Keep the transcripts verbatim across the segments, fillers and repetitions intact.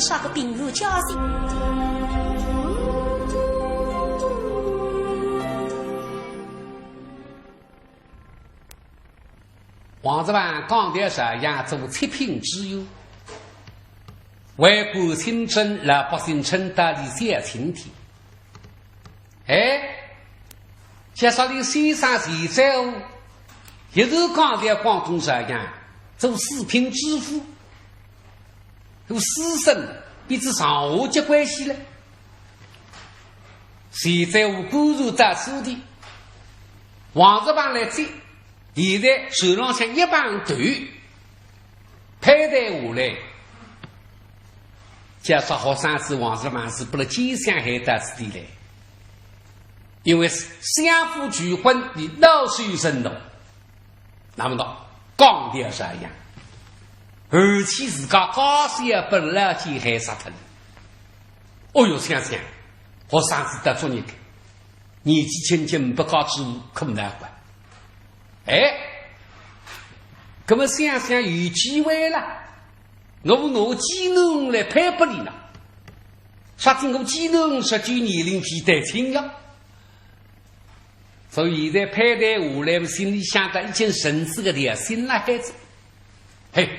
啥个平安家信？王石范讲台上要做七品知县，为官清正，老百姓称道理小青天。哎，介绍你先生徐州，也是讲台广东朝阳，做四品知府，有私生，比之上下级关系了。徐州官船到此地，王石范来接，现在船浪向一碰头， 佩戴下来，介绍学生子王石范是拨了奸相害到此地来，因为相府拒婚，伊恼羞成怒。那么呢，讲条啥样？而且自家家小本来就害杀脱了。哦哟，想想，学生子得作孽个，年纪轻轻不告知可难怪。 哎，搿么想想有机会了，我拿寄囡来配拨伊呢，说定我寄囡实际年龄比得轻呀。所以现在佩戴下来，心里想着已经认仔个条心了孩子。嘿，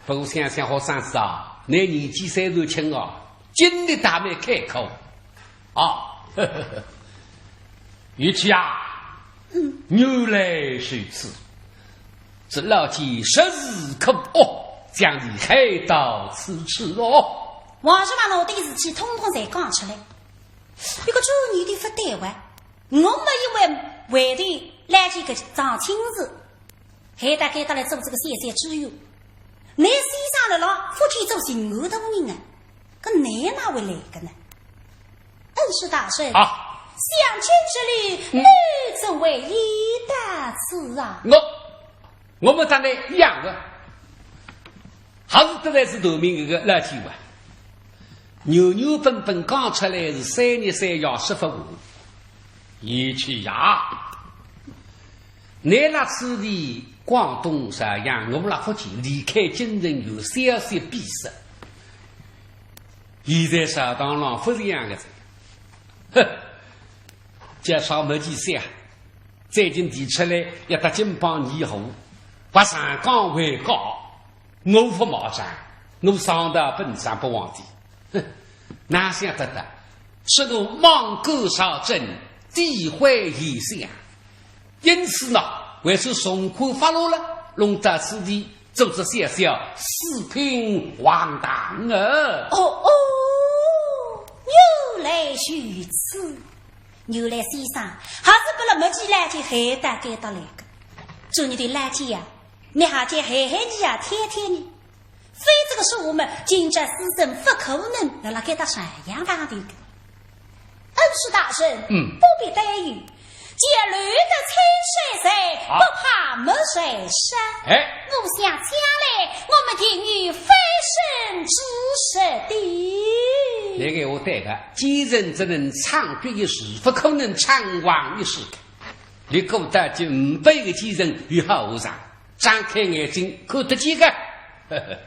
不过想想学生子啊，你年纪虽然轻啊，精力倒蛮开阔啊。呵呵呵。玉琪啊，嗯。原来如此，这老奸实是可恶，将你害到此处哦。王石范拿我的事体统统侪讲出来，不过主意的不对哇，我没因为为的来这个张亲事， 害得该搭来做这个小小知县。你先生了了，福建做巡按大人啊，搿你哪会来个呢？恩师大人，啊。想今日里，嗯。你怎会也到此啊？我，我们当然一样的，还是得来是头名搿个老天王。 原原本本讲出来是三日三夜说勿完。玉琪呀，你辣此地广东朝阳，我辣福建，离开京城有消息必失。现在朝堂浪勿是一样个哉。哼，叫啥没意思啊？最近提出来要搭金邦议和，勿上讲回告， 我勿冒障，我上到本上不皇帝。哼，哪想得到，是我莽撞朝政，诋毁贤相。因此呢，为是从宽发落了，弄到此地，做这小小四品黄堂啊。哦，哦，原来如此。原来先生还是拨了没几来就害到该搭来个。做你的老姐呀， 你还见害害你啊，天天呢？非这个说我们今朝私生勿可能辣辣该搭上样堂的。恩师大人，嗯。不必担忧，见留得青山在，啊。不怕没柴烧。哎。我想将来我们定有翻身之日的。搿个闲话对个，奸臣只能唱绝一时，勿可能唱亡一时。你过到今，呒不一个奸臣有好下场。 张开眼睛看得见个，呵呵，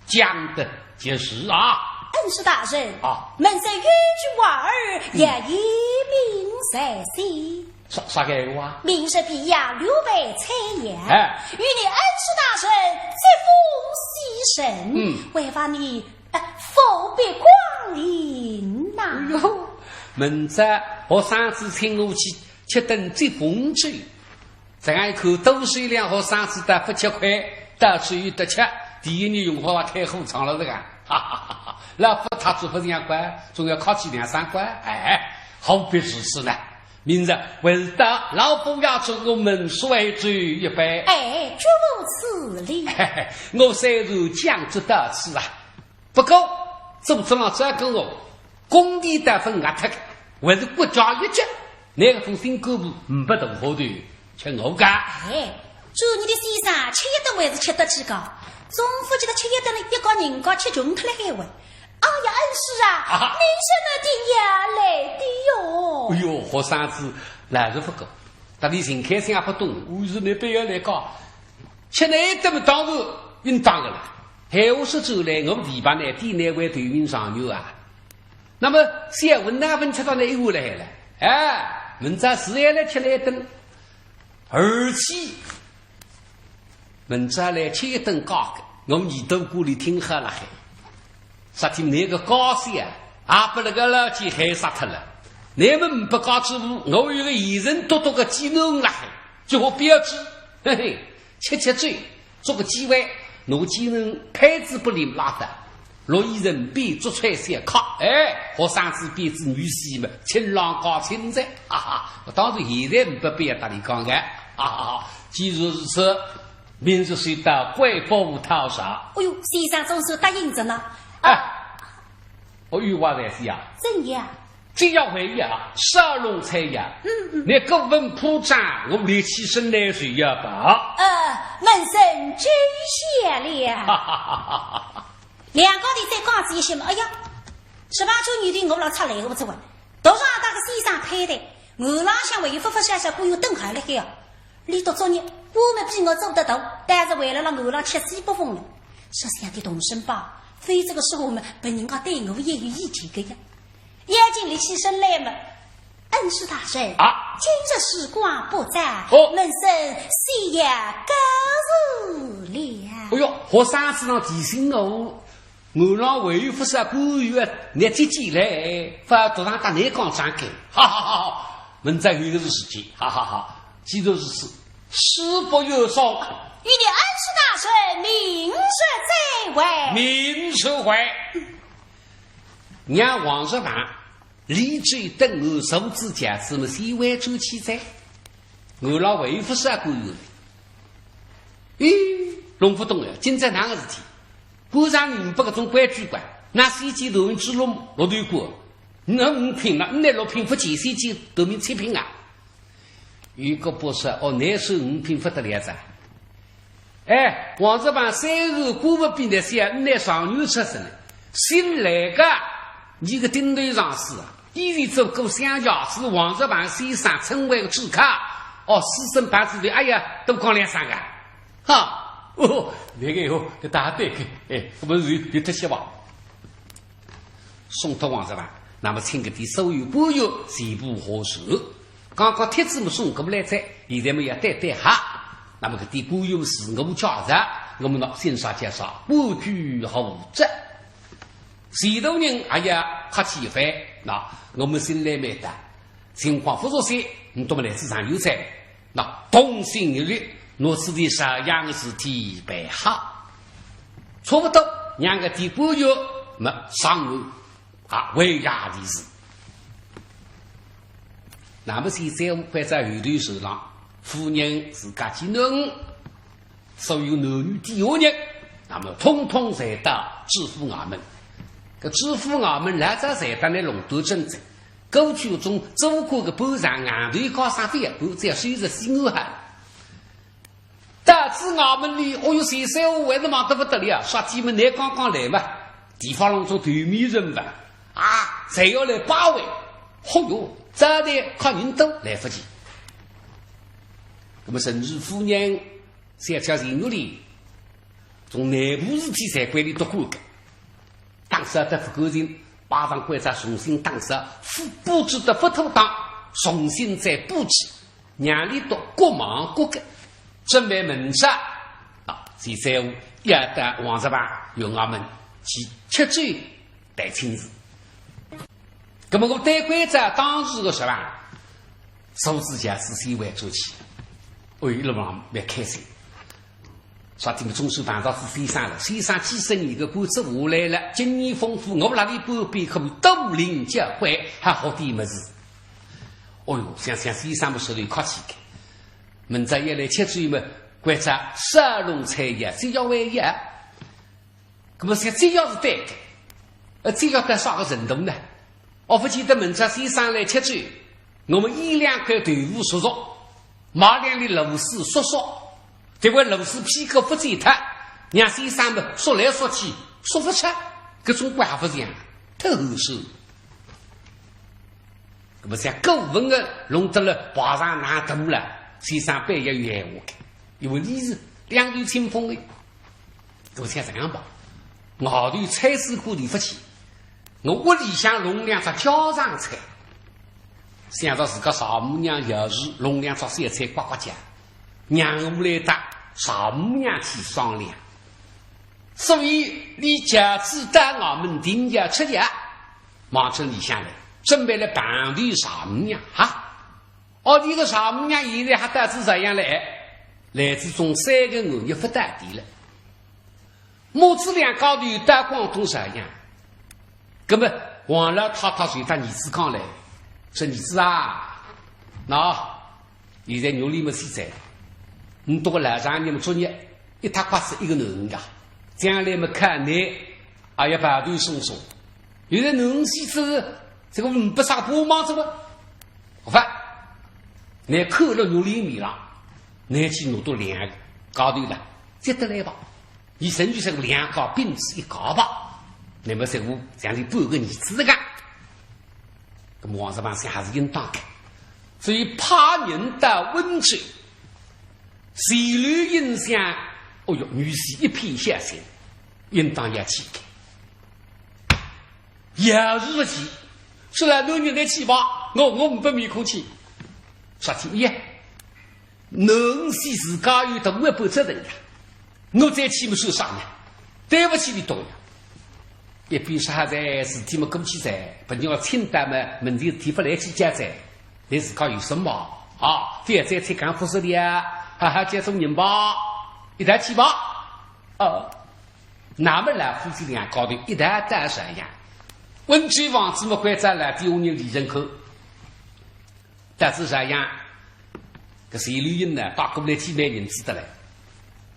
讲得及时啊。恩师大人，啊。门首有句话儿，嗯。也言明在先。啥，啥个话？明日便要刘备采药，哎。与你恩师大人接风洗尘，嗯。还望你，呃，务必光临呐。哎哟，明朝学生子请我去吃顿接风酒。 这样一看，多收两学生子倒勿吃亏，到处有得吃，第一日用好啊，开火窗了这个，哈哈哈哈。老夫他做勿像官，总要客气两声官，哎，何必如此呢？明日还是到老夫衙中，我们小酒一杯。哎，绝无此理。嘿嘿，我虽然讲至到此啊， 不过，做出了这个哦，工地得分外太，还是国家一级，那个封新干部呒不大好头，吃我个。哎，做你的先生，吃一顿还是吃得起个，总勿见得吃一顿了，一个人家吃穷脱了海喂。哎呀，恩师啊，啊哈。明日呢，定要来的哟。哎哟，学生子，来日不够，但你心开心也不懂，我是没必要来讲。吃那一顿么，当然应当的了。闲话说转来，我们提拔呢，点哪位头名状元啊？那么小文哪能吃到那一碗来了？哎，明朝是要来吃来顿，而且明朝来吃一顿高个，我们耳朵瓜里听好了嗨。啥体那个高兴啊，阿不那个老几害杀脱了。你们不高之物，我有个现成笃笃个鸡卵了嗨，就好标致，嘿嘿，吃吃醉。 捉个机会，拿鸡卵配仔拨俚拉倒，落一人变做菜小客，哎，学生子变仔女婿嘛，亲郎高亲哉，哈哈，当然现在没必要搭俚讲个，哈哈哈。既然如此，明日就到贵府讨茶。哎哟，先生总算答应哉呢。哎，我有话在先啊。怎样？ 只要回呀，少弄菜呀。嗯，嗯。你各文铺张，我立起身来就要跑。呃，门生知晓了。哈哈哈哈哈。两家头再讲仔一歇嘛，哎呀，十八九年头我老出来个，我这回，头上搭个先生开的，我老想为夫妇小小姑娘等好了海啊。俚笃作孽，官么比我做得大，但是为了让我老吃西北风了。说想的动身吧，非这个时候嘛，别人家对我也有意见个呀。 眼睛里起身来么，恩师大人啊，今日时光不早，哦，门生先要告辞了。哎哟，学生子上提醒我，我老为夫是官员，你自己来，勿要独上搭你讲张开。哈哈哈哈，明朝有个事体，哈哈哈。既然如此，事不宜迟，与你恩师大人明日再会。明日会。让王叔堂 李周等我手指甲子么先回转去哉。我老为夫是官员。咦，弄勿懂哎，今朝哪个事体？官场里勿搿种规矩个，那司机头名之路落头过，那五品了，那六品勿见司机头名七品啊？有个不是，哦，那是五品勿得了哉。 哎，王叔堂虽然官位比你小，你乃状元出身呢，新来个，你个顶头上司啊，以前做过乡下，是王叔堂先生称为个主考，哦，师生办事的，哎呀，多讲两声个，哈，哦，那个哟，搿大对个，哎，搿么是有有特些伐？ 送脱王叔堂，那么请搿点所有官员全部下车。刚刚帖子么送过来哉，现在么要对对哈。那么搿点官员自我介绍，我们呢先说介绍，官居何职。许多人哎呀客气一番，那我们新来没得，情况勿熟悉，你多么来自上有哉。 那同心协力，拿此地这样个事体办好。差不多，让搿点官员么上岸啊，回衙里事。那么现在关照后头是了，夫人自家去弄，所有男女底下人，那么统统侪到知府衙门。搿知府衙门老早侪搭来弄断正正。 过去种做官个班上，硬头高上飞一半，只要收入西安好。到仔衙门里，哦哟，先生为得忙得勿得了，啥体么？你刚刚来嘛，地方浪种头面人物啊，侪要来拜会。哦哟，招待客人多，来勿及。那么陈氏夫人小姐前头里，从内部事体侪归俚笃管个。 打扫得勿干净，摆上关照重新打扫，布布置得勿妥当，重新再布置，让俚笃各忙各个，准备明朝啊，现在要到王叔堂县衙门去吃酒谈亲事。那么我对关照当时个说法，手指甲是先回转去，哎，一路上蛮开心。 啥体么总算碰着仔先生了，先生几十年个官做下来了，经验丰富，我哪里不比可以多领教会，还好点么事。哦哟，想想先生么是来客气个，明朝要来吃酒么，关照少弄菜呀，只要喂呀。那么像只要是对个，呃，只要到啥个程度呢？ 我勿见得明朝先生来吃酒，我们一两块豆腐熟熟，买两粒螺丝熟熟，这回螺丝屁股勿剪脱，让先生么说来说去说勿出，搿种怪还勿像，太后手。那么像古文个弄得了排场那大了，先生板也有闲话个，因为你是两头清风的。 我想这样吧，外头菜市货里勿去，我屋里向弄两只家常菜，想着自家丈母娘要是弄两只小菜刮刮叫，让我来搭丈母娘去商量。所以李家子到衙门定要出嫁，望准里向来，准备来碰头丈母娘哈。哦，俚个丈母娘现在还到仔朝阳来，来仔总三个月日勿到点了。 母子两家头到广东朝阳，葛么王老太太就搭儿子讲嘞，说：“儿子啊，喏，现在肉里没西哉，你多个老丈人么作孽，一塌刮子一个囡儿啊，将来么看你，哎呀，抱头松松。现在囡儿死仔，这个呒不啥帮忙，这个，好吧，你看了肉里面了，你去弄到两个家头了，接得来吧。” 伊甚至是两家并仔一家吧，那么是我像你半个儿子个。那么王世芳想还是应当个，所以派人到温州，徐柳英想，哦哟，女婿一片孝心，应当要去个。要是勿去，说来侬现在去吧，我，我呒不面孔去。啥体？耶， 囡儿死自家有大半责任呀，我再去么算啥呢？对勿起俚笃呀。一边说好哉，事体么过去哉，勿然我请到么，门前事体勿来去讲哉，倷自家有数目啊，覅再去讲胡说个啊，好好叫做人吧，一道去吧。哦，那么老夫妻两家头一道到朝阳，温州房子么关照老底下人李仁厚。 到仔朝阳，搿徐柳英呢，带过来几万银子得来。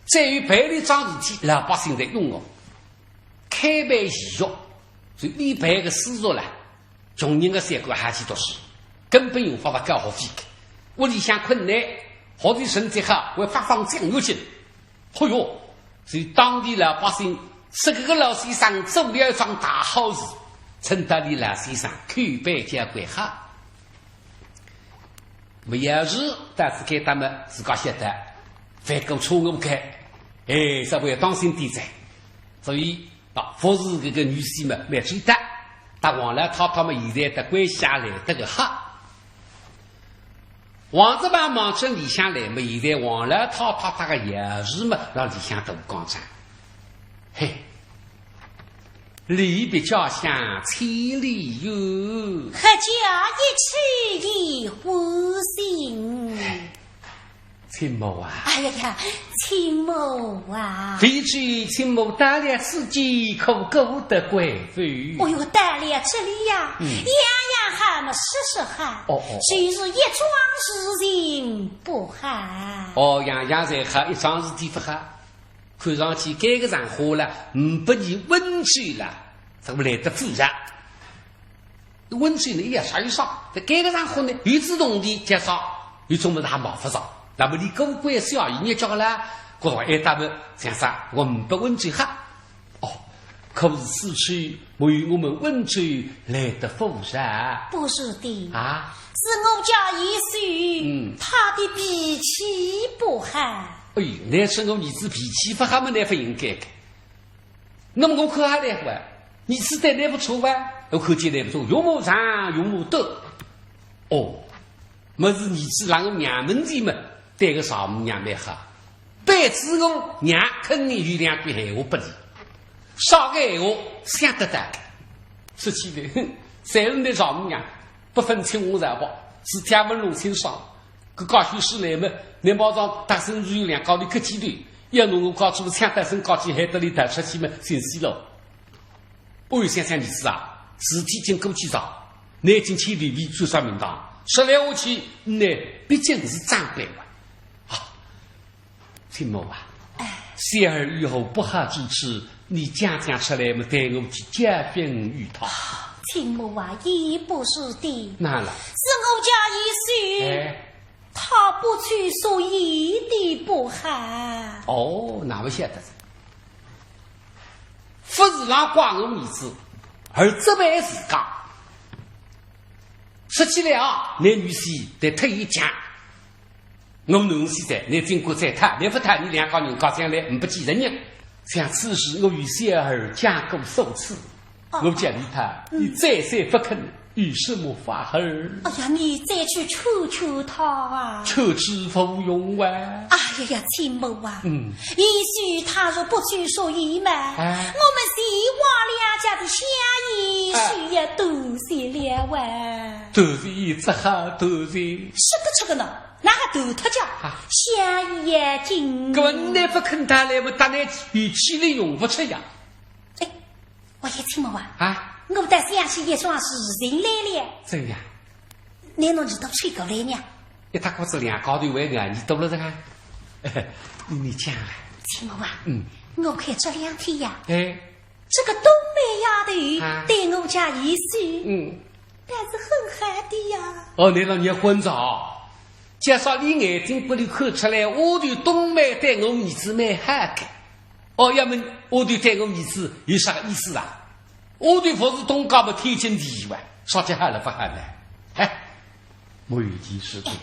再有办理桩事体，老百姓侪拥护，开办医学，所以俚办个私塾啦，穷人个小官还去读书，根本用勿着交学费个。屋里向困难，学费成绩好，还发放奖学金。 嚯哟，所以当地老百姓说搿个老先生做了一桩大好事，称得俚老先生口碑交关好。么要是到仔该搭么，自家晓得，犯过错误个，哎，稍微当心点哉。所以啊，服侍搿个女婿么蛮周到，搭王老太太么现在搭关系也来得个好。 王世芳望准里向来么，现在王老太太搭个爷儿子么，辣里向大讲讲。嘿，离别家乡千里远，合家一去也欢喜。亲母啊。哎呀呀，亲母啊。提起亲母，到了此间可过得怪 哦哟，到了这里呀，嗯。样样好么事事好，哦，哦，哦。就是一桩事情不好。哦，样样侪好，一桩事体勿好。看上去该个场化了，呒不伊温州了，怎么来得复杂？温州呢，也啥有啥，在该个场化呢，有仔铜钿叫啥，有种么事也买勿着。那么俚过关小姨日脚了，觉着哎，搭么像啥，我呒不温州好。 哦，可是此去没有我们温州来得复杂。不是的。啊？是我家一婿，嗯。他的脾气不好。哎哟，倷说我儿子脾气勿好么，倷勿应该个。那么我看还来个，儿子对倷勿错哇，我看见倷勿错，岳母长，岳母短。哦，么是儿子让我娘们子么，对个丈母娘蛮好。 背仔我娘肯定有两句闲话拨俚，啥个闲话想得到？说起来，哼，侪是倷丈母娘，不分青红皂白，自家勿弄清爽。搿家伙是来么，倷马上搭身子有两家头个剃头，要拿我家主抢到身家去，害得俚逃出去么，寻死咯。 哦哟，想想儿子啊，事体已经过去哉，倷已经千里为追杀名堂，说来下去，倷毕竟是长辈嘛。啊，亲母啊，哎。小儿有何不好之处，你讲讲出来么，待我去教训于他。亲母啊，也不是的。哪了？是我家一婿，哎。 他不知所以的不好。哦，那么晓得哉。勿是倷怪我儿子，而责备自家。说起来啊，倷女婿得忒一讲。我囡儿死哉，倷尽管再讨，倷勿讨，伲两家人家将来呒不几十日。想此事我与小二讲过数次，哦。我叫你他，嗯。你再三不肯，有什么法儿？哎呀，你再去劝劝他啊。劝之无用啊。哎呀呀，亲母啊，嗯。也许他若不去说与嘛，哎。我们秦王两家的香烟，哎。是要断绝了啊。断绝只好断绝。说得出个呢。 哪个断脱家？啊。香烟尽。搿么你不肯他来，我当然有气力用不出呀。哎，王爷，亲母啊，啊？我倒想起一桩事情来了。怎样？难道你都吹过来呢？一塌刮子两家头为难，你懂了这个？你，你讲啊。亲母啊，嗯。我看这两天呀，哎。 这个冬梅丫头，啊。对我家一婿，嗯。但是很好的呀。哦，你老娘昏着哦。介绍你眼睛不里看出来，丫头冬梅对我儿子蛮好的。哦，要么丫头对我儿子有啥个意思啊？丫头不是东家么，天经地义哇，说起好了不好呢？哎， 没有其事的。哎，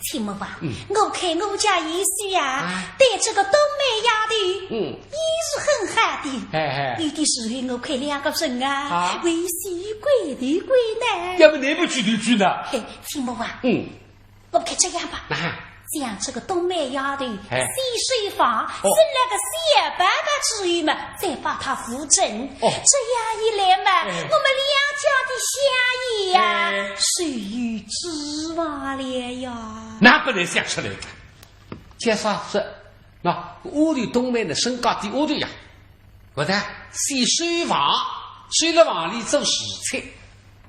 亲母啊，嗯。我看我家一婿啊，啊。对这个冬梅丫头，嗯。也是很好的。哎，哎。有的时候我看两个人啊，啊。为喜鬼头鬼脑。要不你不去就去呢？嘿，亲母啊，嗯。我看这样吧，啊。将这个冬梅丫头，哎。先收房，哦。先来个小办法之后嘛，再把她扶正。哦。这样一来嘛，哎。我们两家的香烟呀，哎。 谁有指望了呀？那不能想出来的。介绍是，那丫头冬梅的身价的丫头呀，我的先收房，收了房里做事情，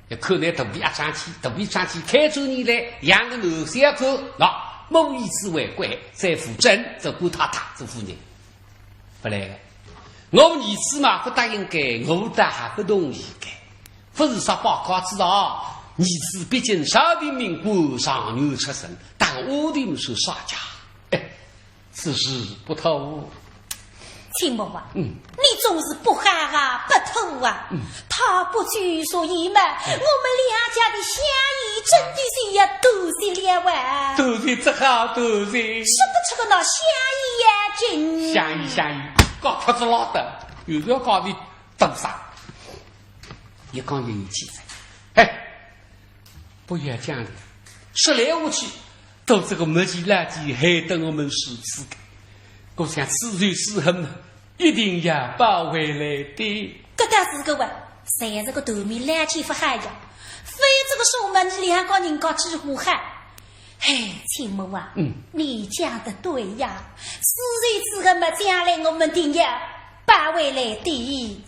要看你肚皮一张起，肚皮一张起，开出你来，养个男小狗，那母以子为贵，再扶正，做官太太，做夫人。 不来个。我儿子嘛不答应个，我倒还不同意个。不是啥八卦之道，儿子毕竟朝廷命官，状元出身，打个丫头么算啥家？哎，此事不妥。亲母啊，嗯。你总是不好啊，不妥啊。嗯。他不去说与嘛，哎。我们两家的香烟真的是要断绝了啊。断绝只好断绝。说得出个那香烟呀，真。香烟，香烟，搞脱仔拉倒，又要搞你多少？一讲也有气哉。哎，不要讲了，说来我去，都这个没气力的，害得我们如此个。我想此仇此恨，一定要报回来的。搿倒是个哇，侪是个头面烂气勿好呀，非这个说嘛，你两个人搞几乎好。 嘿，亲母啊，嗯。你讲得对呀，此仇此恨嘛，将来我们定要报回来的。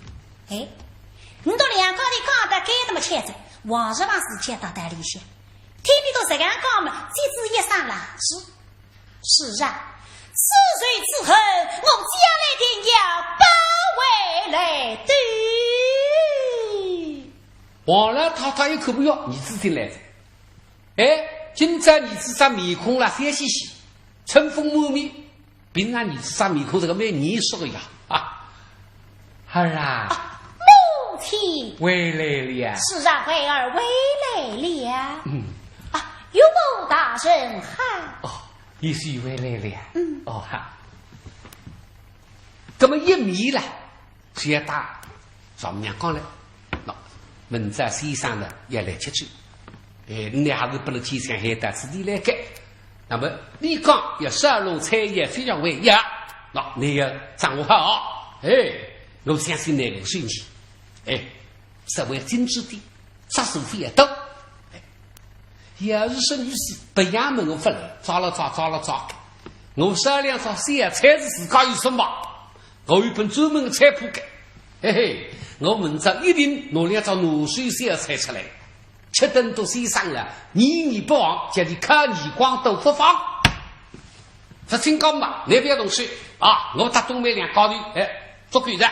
哎，你到两家头讲得该那么巧哉，王十郎是讲到道理些，听你都这样讲嘛，这是一声啦，是，是啊，此仇此恨，我将来定要报回来的。王老太太一看，不要，儿子进来哉。 哎，今朝儿子张面孔啦，笑嘻嘻，春风满面。平常儿子张面孔这个蛮严肃的呀，啊。儿啊。啊，母亲。回来了呀。是啊，孩儿回来了。嗯。啊，岳母大人好。哦，也是回来了呀。嗯。哦，好。那么一面了， 就要打丈母娘讲了。喏，明朝先生呢，要来吃酒。哎，你还是不能去想海带子地来个。那么你讲要烧肉菜也非常会呀，喏，你要掌握好啊。哎，我相信你个手艺。哎，稍微精致点，着手费也多。哎，要是说女婿，不要问我不来，抓了抓，抓了抓。我烧两桌小菜是自家有什么？ 我有本专门的菜谱个，嘿嘿，我明朝一定拿两只拿手小菜出来，吃顿都先生了，念念不忘，叫你看耳光都不放。不听讲嘛，你不要动手啊！我搭冬梅两家头，哎，做狗的。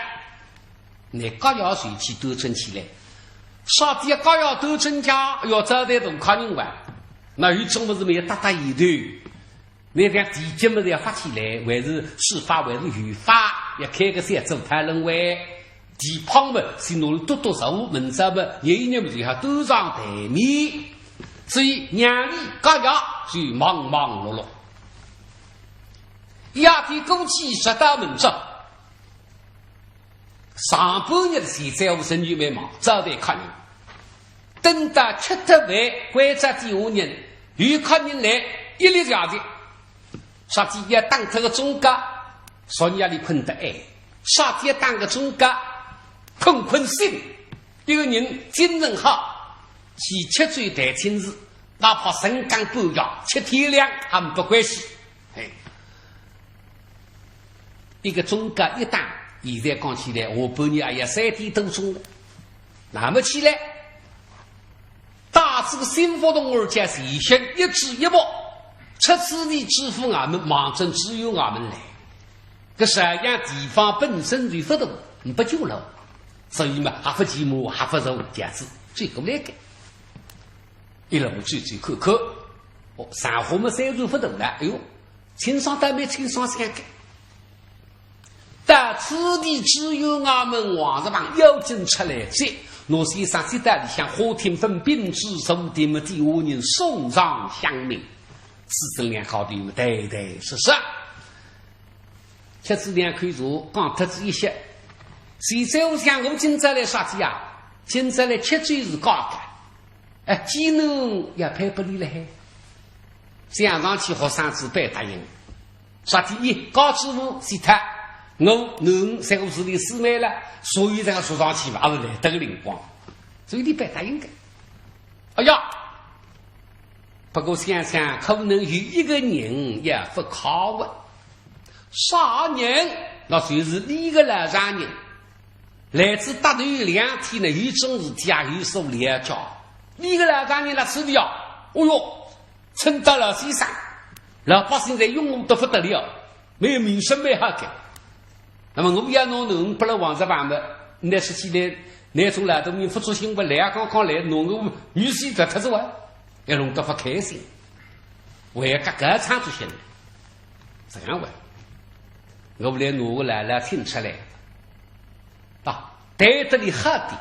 你家要随去端正起来，啥地家要端正家，要招待大客人哇，那有种么事没有搭搭一头。 那讲地基么是要发起来，还是书法，还是油画，要开个小组讨论会。地方么是拿来多多少少，明朝么，年一年么就要端上台面。所以娘里家爷就忙忙碌碌。夜天过去，直到明朝。上半日前朝陈玉蛮忙，招待客人。等到吃脱饭，关照底下人，有客人来，一律谢绝。啥体要打脱个中介，昨夜里困得晏，啥体要打个中介，困困醒。一个人精神好，去吃酒谈亲事，哪怕深更半夜，吃天亮也没关系。哎，一个中介一打，现在讲起来，下半日也要三点多钟了。那么起来，带仔个新福童儿叫钱生一主一仆，出此地之府衙门，望准知县衙门来。搿沈阳地方本身就勿大，勿叫了，所以嘛，还勿骑马，还勿坐轿子，走过来个。一路走走看看，哦，场化嘛，虽然勿大了，哎哟，清爽倒蛮清爽相个。到此地知县衙门，王石旁要紧出来哉，拿先生接到里向，花厅分宾主坐定么，底下人送上香茗，师生两家头么对对说说。吃仔两口茶，讲脱仔一歇。前朝想我今朝来啥体啊？今朝来吃酒是假个。哎，寄囡要配拨俚了嘿。想上去学生子板答应。啥体？一，家主婆死脱，我囡三个是俚师妹了，所以这个说上去嘛，也是难得个灵光。所以俚板答应个。哎呀，不过想想可能有一个人也勿靠啊。啥人？那就是俚个老丈人。来仔搭头两天呢，有种事体啊，有所了解。俚个老丈人辣此地啊，哦哟，称得老先生，老百姓侪拥护得勿得了，蛮有名声蛮好个。那么我要拿囡拨了王石旁么，倷说起来，倷种老大人勿作兴，勿来啊，刚刚来，拿我女婿脱脱仔哇，要弄得勿开心。为搿个唱出心来，这样哇，我来拿我老老请出来。 啊，待得俚好点，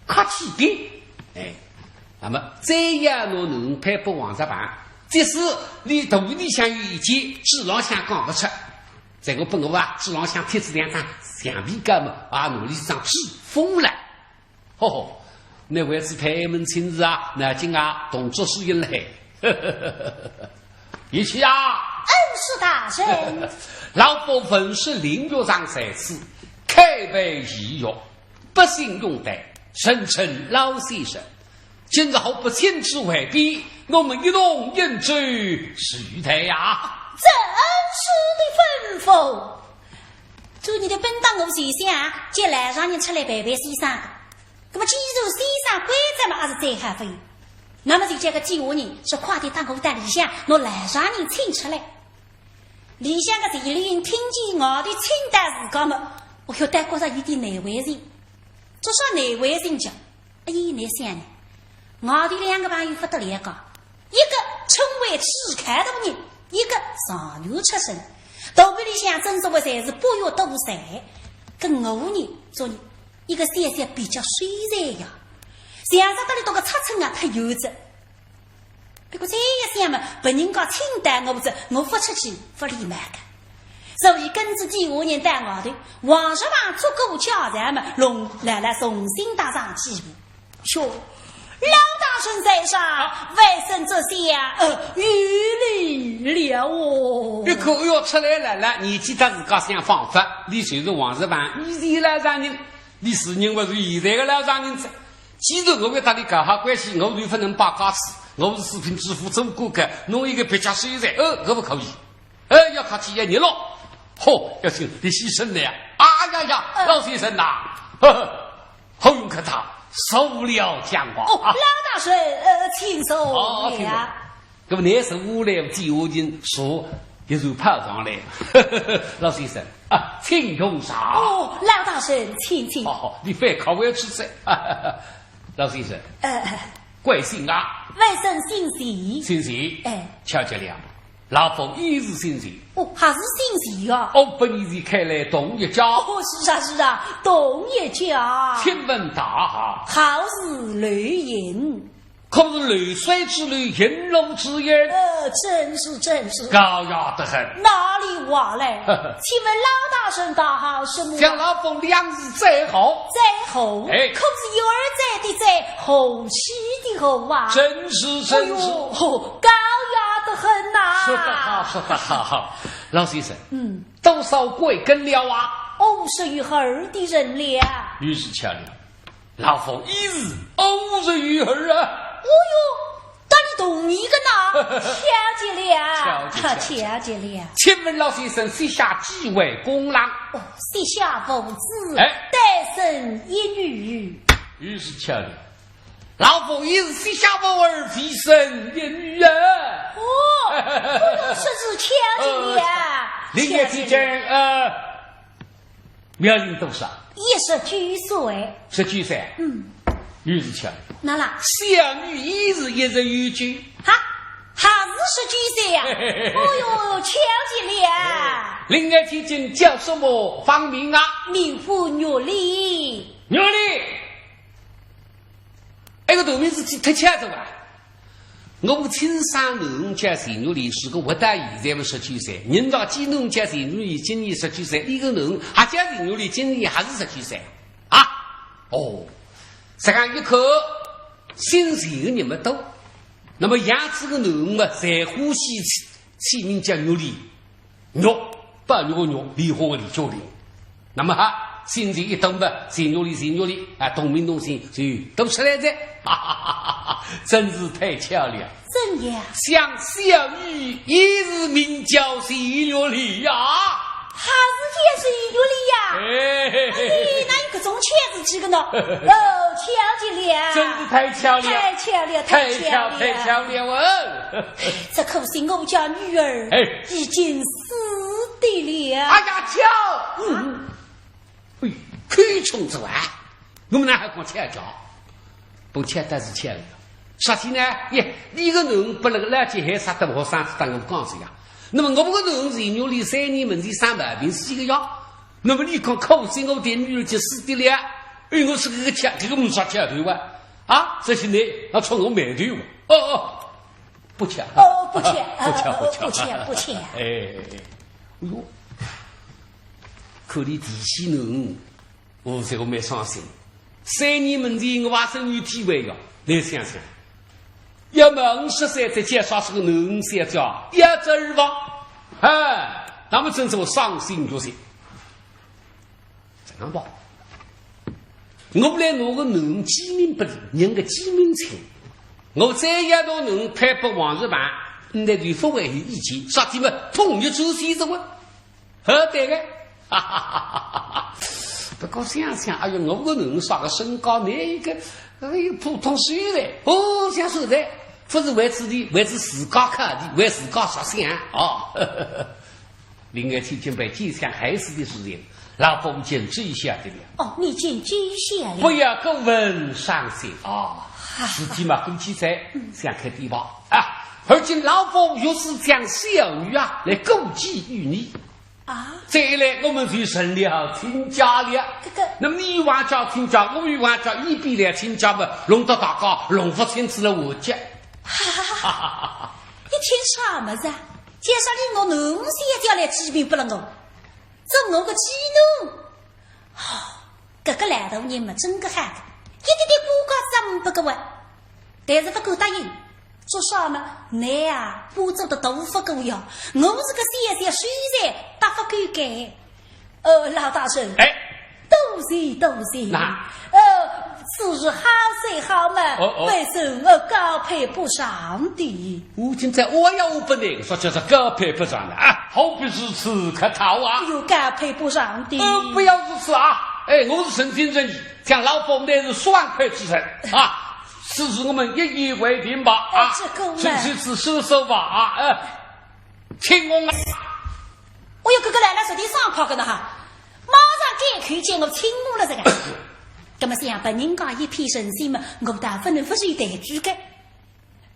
客气点。哎，那么再要拿囡配拨王石旁，即使俚肚皮里向有意见，嘴浪向讲勿出。再过拨我啊，嘴浪向贴仔两张橡皮稿嘛，啊，拿俚张纸封了。吼吼，倷为仔配门亲事啊，脑筋啊，动作适应了嘿。 贤婿啊，恩师大人。老夫闻说林月堂在此，开办医药，百姓拥戴，人称老先生。今日何不亲自回禀，我们一同饮酒叙谈呀？遵师的吩咐。做你的本当我先生啊，叫老丈人出来陪陪先生个。那么既然先生关照么，还是再好勿过。那么就叫个底下人说，快点到我搭里向，拿老丈人请出来。里向个钱丽云听见外头请到自家么，哦哟，倒觉着有点难为情。做啥难为情讲？哎，倷想呢？外头两个朋友勿得了个，一个称为主考大人，一个状元出身。肚皮里向真所谓侪是不学多才，搿我呢，做呢，一个小小比较秀才呀，像煞搭里头个尺寸啊，忒幼仔。 不过再一想嘛，别人家请到我，我勿出去，勿礼貌个。所以跟仔底下人到外头，王石旁做过家人嘛，弄来了重新搭上几步。哟，老大人在上，外甥这厢，呃，有礼了哦。一看，哎哟，出来了，来，年纪搭自家相仿佛，俚就是王石旁以前老丈人，俚自认为是现在个老丈人哉。 既然我要搭俚搞好关系，我就勿能摆架子，我是四品知府做过个，弄一个别家秀才，呃，搿勿可以。呃，要客气要热络。嚯，要请李先生来呀！啊呀呀，老先生呐，呵呵，好运可大，受了讲话。哦，老大人，呃，请坐。哦，请坐。 搿么倷是屋里底下人坐，一坐跑上来。老先生啊，请用茶。哦，老大人，请，请。哦，你非客气之哉。老先生，呃，贵姓啊？外甥姓钱。姓钱？哎。巧极了，老夫也是姓钱。哦，还是姓钱啊？哦，本县看来同一家。哦，是啊，是啊，同一家。请问大号？号是刘英。可是流水之流，引路之人。呃，正是，正是。高雅得很。哪里话嘞？请问老大人道号什么？想老夫两字在后。在后？哎。可是有二在的在，后期的后啊。正是，正是。哎呦，高雅得很呐。说得好，说得好。老先生，嗯。多少贵庚了啊？五十余二的人了。于是巧了。 老夫一字五十余二啊。哦哟，搭俚同年个呐，巧极了，巧极，巧极。巧极了。请问老先生膝下几位公郎？哦，膝下父子，哎。单生一女。于是巧了，老夫一字膝下无儿，未生一女啊。哦，哦哟，实是巧极了。呃，另眼提见，呃， 妙龄多少？一十九岁。十九岁。嗯。于是巧。那啦？小女也是一十有九。哈，还是十九岁呀？哦哟，巧极了。另眼提见叫什么芳名啊？名唤玉丽。玉丽。哎，搿个大名字起忒巧哉哇。 我个亲生囡儿叫钱玉丽，是个活到现在么十九岁，人家见囡儿叫钱玉丽，今年十九岁，俚个囡儿还叫钱玉丽，今年还是十九岁啊。哦，实梗一看，姓钱个人么多，那么养仔个囡儿么侪欢喜起，起名叫玉丽。 玉，宝玉个玉，梨花个梨，叫梨。那么哈，姓钱一多嘛，钱玉丽，钱玉丽，啊，同名同姓就多出来哉。哈哈哈哈哈，真是太巧了。怎样？想小女也是名叫钱玉丽呀。还是叫钱玉丽呀？哎。哎，哪有搿种巧事体个呢？哦，巧极了。真是太巧了。太巧了，太巧了。太巧，太巧了哦。 只可惜我家女儿，哎。已经死的了。哎呀，巧！嗯。哎，口冲之外，我们哪还讲巧巧？不巧倒是巧了。啥体呢？耶，你个囡儿拨那个老奸害杀脱，我上次搭我讲是呀。那么我个囡儿是因为三年门前生毛病死个呀。那么你讲可惜我的女儿就死的了，哎，我是个巧，这个没啥巧头啊。啊，这些呢，要触我霉头啊。哦，哦， 不巧。哦，不巧，不巧，不巧。不巧，不巧。哎，哎，哎，哎呦，可怜的小囡，我这个蛮伤心。三年门前我还真有体会呀，你想想，要么五十岁再介绍是个囡儿小姐，要这儿吧？哎，那么真是我伤心欲绝。 这样吧，我来拿个囡儿寄名拨俚，认个寄名亲。我再要拿囡儿配拨王玉盘，倷就勿会有意见，啥体么？统一做事是哇？好，对个。哈哈哈哈哈哈。不过想想，哎哟，我个囡儿啥个身高，倷一个，哎哟，普通水平，哦，像水平，勿是为仔俚，为仔自家考虑，为自家着想啊。另外，天津被奸相害死的事情，老夫已经知晓的了。哦，你已经知晓了。不要过分伤心啊。啊。事体嘛，过去哉，嗯。想开点吧。啊，而今老夫有事将小女啊，来过继于你。啊？这一来，我们就成了亲家了。这个，那么你冤家亲家，我冤家，一比来亲家嘛，弄得大家弄勿清楚了，我讲。哈哈哈哈哈。你听啥么子啊？ 介绍你拿囡儿小姐来寄名拨了我，做我个寄囡。哦，搿个老大人嘛，真个好个，一点点不高兴勿过啊。但是勿敢答应，做啥呢？倷啊，我做得大勿过呀，我是个小小秀才，搭勿够个。 呃，老大人。哎。多谢，多谢。那。呃，此事好说好嘛，哦，哦。为什么高攀不上的？我今朝我要我不能说，就是高攀不上的啊，何必如此客套啊？有高攀不上的。呃，不要如此啊。哎，我是诚心诚意，想老夫乃是爽快之人啊，此事我们一言为定吧，啊，哎，这个嘛。就此收手吧，啊，呃，请我啊。 哎哟，搿个来了，实在爽快个呢哈，马上改口叫我请我了这个。葛么想拨人家一片人心嘛，我倒勿能勿说一句个。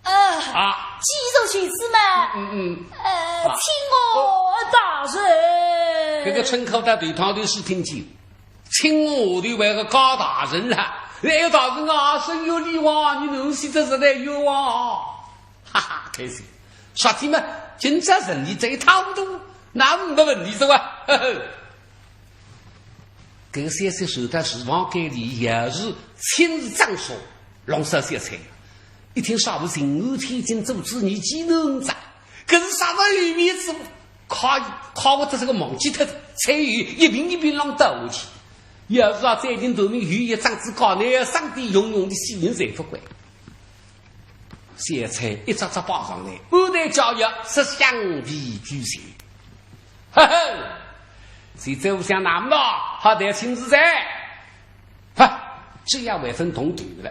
呃，啊。既如此嘛，嗯，嗯，嗯。呃，啊。请我大人。搿个称呼到头堂头是听见，请我下头还个高大人了。哎呀，大人啊，深冤枉，你能死得实在冤枉啊！哈哈，开心。说起嘛，今朝人你这一塌糊涂，那没问题是吧？呵呵。搿个小姐走到厨房间里，也是亲自掌手，弄烧小菜。一听说我情愿天津做主，你几能着？搿是啥个有面子？ 快，快活得这个忘记脱，菜园一瓶一瓶浪倒下去。要是啊，再进头面有一张子高，那上帝永远的死人侪不管。小菜一只只摆上来，满台佳肴，色香味俱全。嘿嘿，现在我想那么好，好谈亲事哉。 哈，这样还分同头了。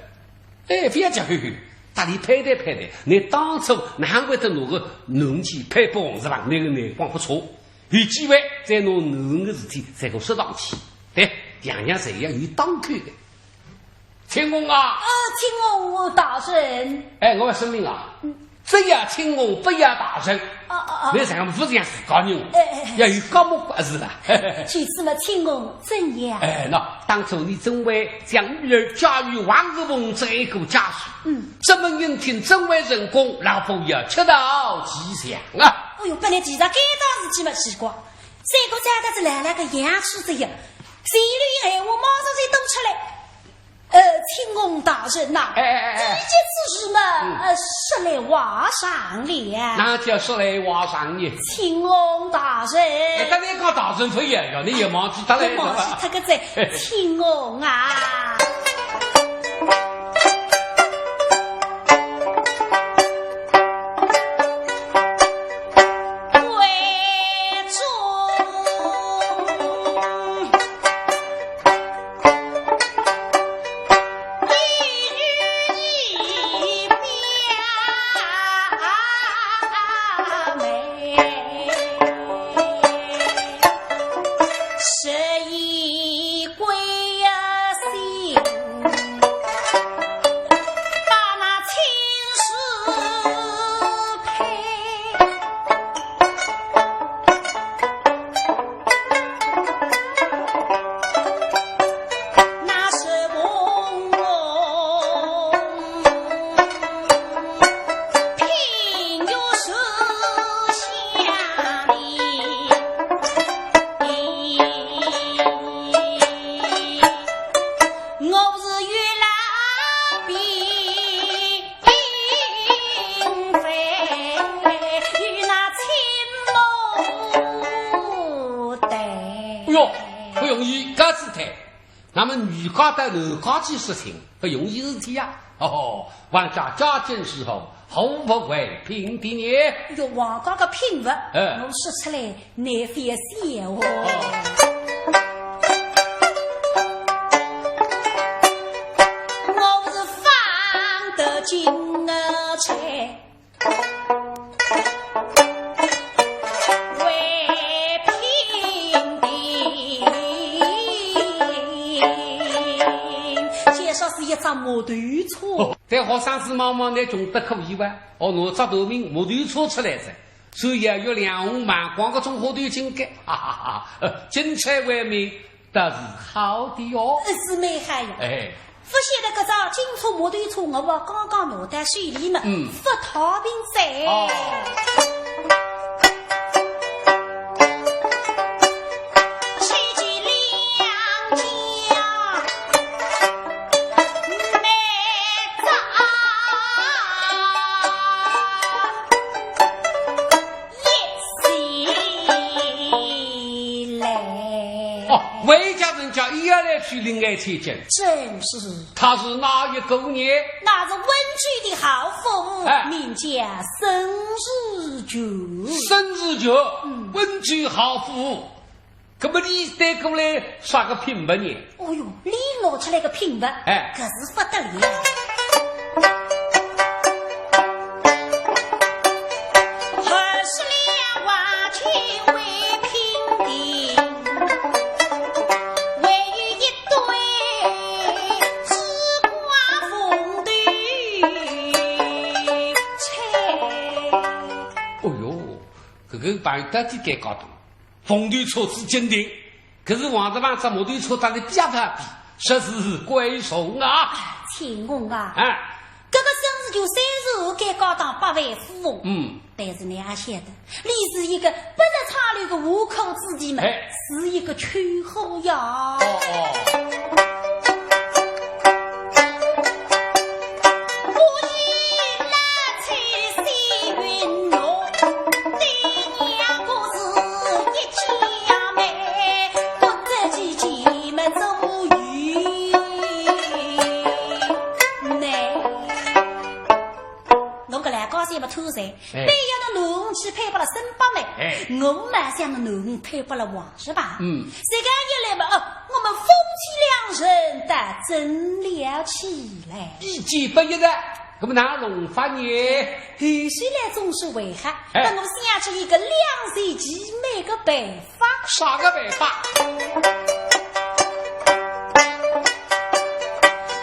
哎，不要讲嘿嘿，搭俚攀谈攀谈，你当初哪会得拿个囡儿去配拨王十郎，那个眼光不错，有机会再拿囡儿个事体再给说上去。对，样样侪要有档口的。青红啊，呃，青红大人。哎，我问声明啊，嗯。 只要青红，不要大人。啊，啊，啊。你这样不是像自家人，哎，哎，哎。要有高目挂是吧？其实嘛，青红怎样？哎，那当初你怎会将女儿嫁与王子凤这一个家属？嗯。这门姻亲怎会成功？老夫也吃道奇想啊。哎哟，本来提着该档事体嘛奇怪，这个家的是来了个样子这样，嘴里闲话马上就吐出来。 呃，青红大人呐，哎，哎，哎，哎。这件事嘛，嗯。呃，说来话长了。那叫说来话长呢？青红大人。哎，刚才讲大人不也要，你也忘记他了，我忘记他个在，青红啊。哎哟，不容易，搿事体。那么女家到男家去说亲，不容易事体呀。哦，王家家境如何，何物为聘的呢？哎哟，王家个聘物，哎。我说出来，难非笑哦。哦。我是方得金儿才， 为聘定。介绍是一只木头车。哦，对学生子望望，你穷得可以吧？哦，拿只大名木头车出来哉，所以啊，有两红满光个种花头金盖，哈哈哈，呃，金钗为媒， 倒是好的哟。呃，是蛮好呀。哎。不晓得搿只金车木头车，我刚刚拿到手里嘛，嗯。不讨平哉。哦。夫妻两家没招。 一起来。哦，回家人家一要来娶另爱千金。正是。她是哪一个呢？那是温州的豪富，哎。名叫沈如菊。沈如菊，嗯。温州豪富。 搿么你带过来啥个聘物呢？哦哟，你拿出来个聘物，哎。搿是不得了。二十两黄金为聘定，还有一对珠光凤头钗。哦哟，搿个朋友到底该高度。 凤头车子金钿，可是王德旺只木头车搭俚比也勿比，实是贵重啊。亲王啊，哎。搿个孙氏就虽然该高档百万富翁，嗯。但是你也晓得，伊是一个不是差旅个无口之地嘛，哎。是一个穷货呀。哦，哦。 侬搿来高兴么偷贼，哎。非要拿囡儿去配拨了孙八妹，哎。我嘛想拿囡儿配拨了王叔吧。嗯。这个一来嘛，哦，我们夫妻两人倒争了起来。意见不一致，那么哪弄法呢？后首来总是为好，哎。那我想出一个两全其美的办法。 啥个办法？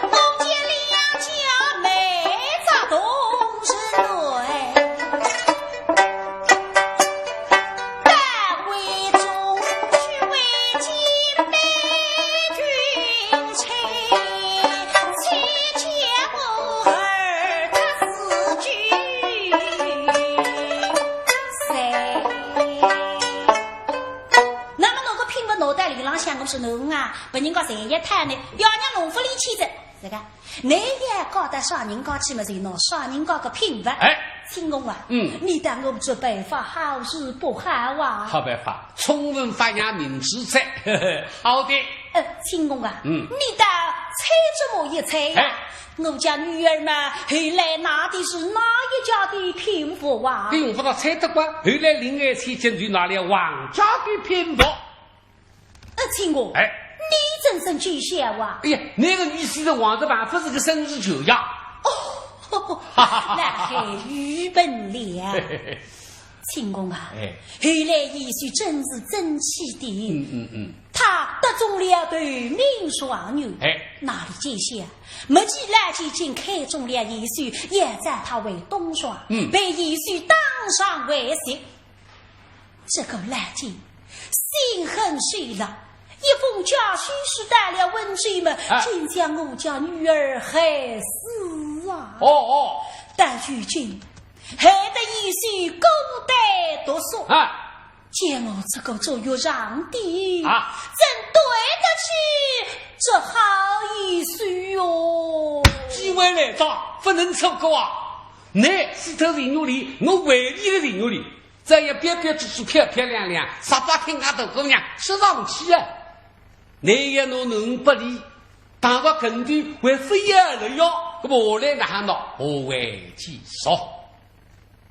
我见两家美则同日来，但为中须为金杯君亲，且叫我儿他是君谁？ 那么侬个聘物拿到里浪向，我说侬啊，拨人家侪一套呢，要让侬勿理气的，这个，侬也搞到啥人家去么，就拿啥人家个聘物。哎。亲王啊，嗯。你当我这办法好是不好啊？好办法，充分发扬民智在，好的。呃，亲王啊，嗯。你倒猜这么一猜呀，哎。 我家女儿嘛，后来拿的是哪一家的聘物啊？用勿着猜得光，后来另外千金就拿了王家的聘物。呃，亲王，哎。你真正知晓啊？哎呀，那个女婿的王德盘不是个孙氏舅呀。哦，那还愚笨了。 亲王啊，哎。后来贤婿真是争气的，嗯，嗯，嗯。他得中了头名状元，哎。哪里知晓，没几日就竟看中了贤婿，也召他为东床，嗯。被贤婿当场为媳。这个老奸心狠手辣，一封家书是到了温州么，哎。竟将我家女儿害死啊！哦，哦。到如今， 害得贤婿孤单独宿，啊。叫我这个做学生的，啊。怎对得起这好贤婿哟？机会来了，不能错过啊！你死脱人肉里，我为你个人肉里，再也别别做做漂漂亮亮，十八天外大姑娘，说上去啊！ 你也拿囡儿拨俚，倘若跟头会飞呀了哟，那么下来哪能呢？何为其说？